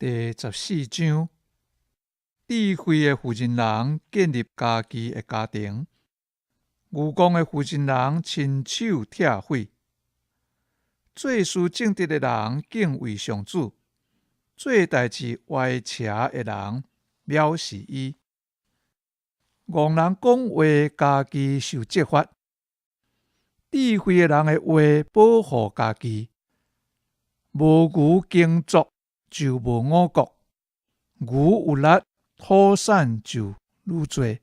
第14章，智慧的婦人人建立家己的家庭，愚戇的婦人人親手拆毀。做事正直的人敬畏上主，做代誌歪邪的人藐視伊。戇人講話，家己受責罰；智慧的人的話保護家己。無牛耕作就無五穀，牛有力，土產就愈濟。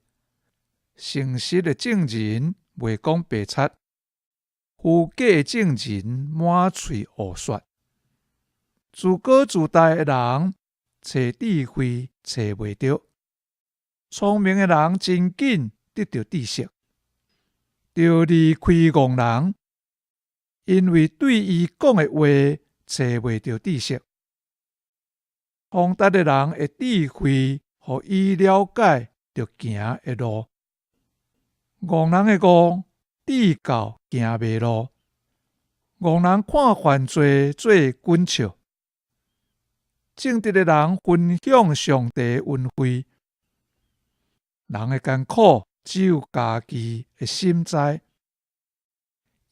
誠實的證人袂講白賊，虛假的證人滿喙胡說。自高自大的人揣智慧揣袂著，聰明的人真緊得著知識。著離開戇人，因為對伊講的話揣袂著知識。通達的人的智慧，予伊了解著行的路。戇人的戇，至到行迷路。戇人看犯罪做滾笑。正直的人分享上帝恩惠。人的艱苦只有家己的心知，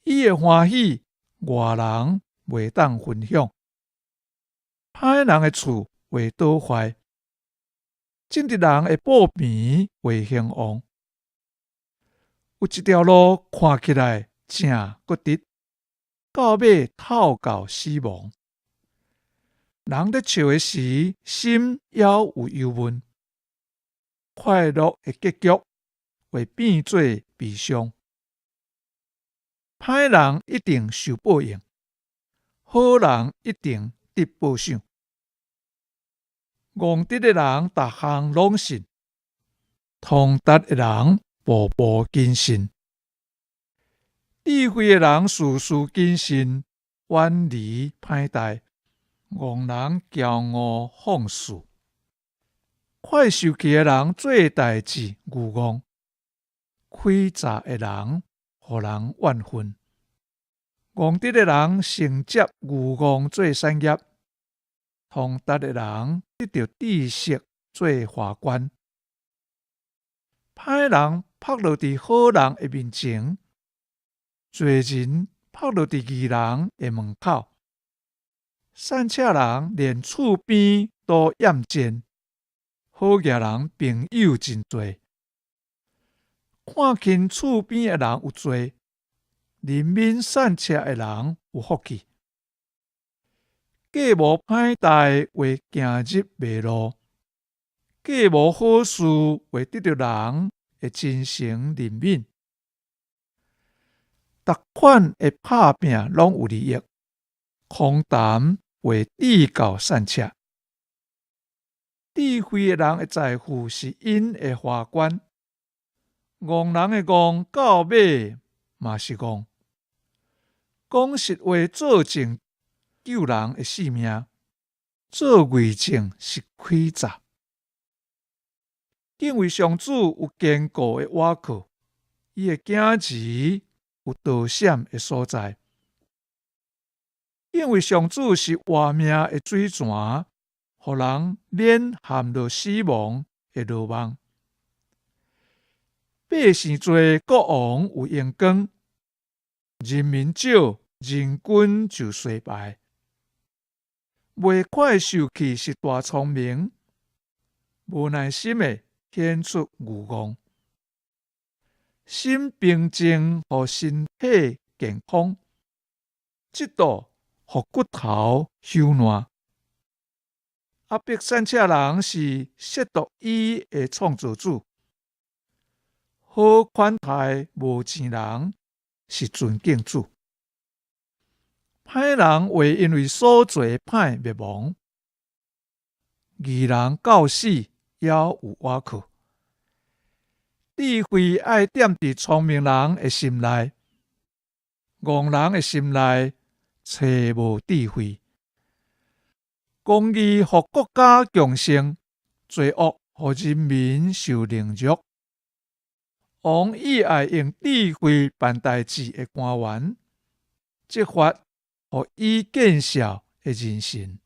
伊的歡喜外人袂當分享。歹人的厝會倒壞，正直人的布棚會興旺。有一條路看起來正閣直，到尾透到死亡。人咧笑的時，心猶有憂悶。快樂的結局會變做悲傷。歹人一定受報應，好人一定得報賞。戇直的人，逐項攏信；通達的人，步步謹慎。智慧的人事事謹慎，遠離歹代。戇人驕傲放肆，快受氣的人做代誌愚戇，詭詐的人予人怨恨。戇直的人承接愚戇做產業。通達的人得著知識做華冠，歹人拍落佇好人的面前，罪人拍落佇義人的門口。散赤人連厝邊都厭賤，好額人朋友真濟。看輕厝邊的人有罪，憐憫散赤的人有福氣。計謀歹代會行入迷路，計謀好事會得著人的真誠憐憫。逐款的拍拚攏有利益，空談會至到散赤。智慧的人的財富是𪜶的華冠，戇人的戇到尾嘛是戇。講實話做證救人的性命，做偽證是詭詐。敬畏上主有堅固的倚靠，伊的囝兒有逃閃的所在。敬畏上主是活命的水泉，予人免陷入死亡的羅網。百姓濟，國王有榮光；人民少，人君就衰敗。袂快受氣是大聰明，無耐心的顯出愚戇。心平靜，予身體健康；嫉妒，予骨頭朽爛。壓迫散赤人是褻瀆伊的創造主，好款待無錢人是尊敬主。歹人會因為所做的歹滅亡，義人到死猶有倚靠。智慧愛踮佇聰明人的心內，戇人的心內揣無智慧。公義予國家強盛，罪惡予人民受凌辱。王喜愛用智慧辦代誌的官員，責罰予伊見笑的人臣。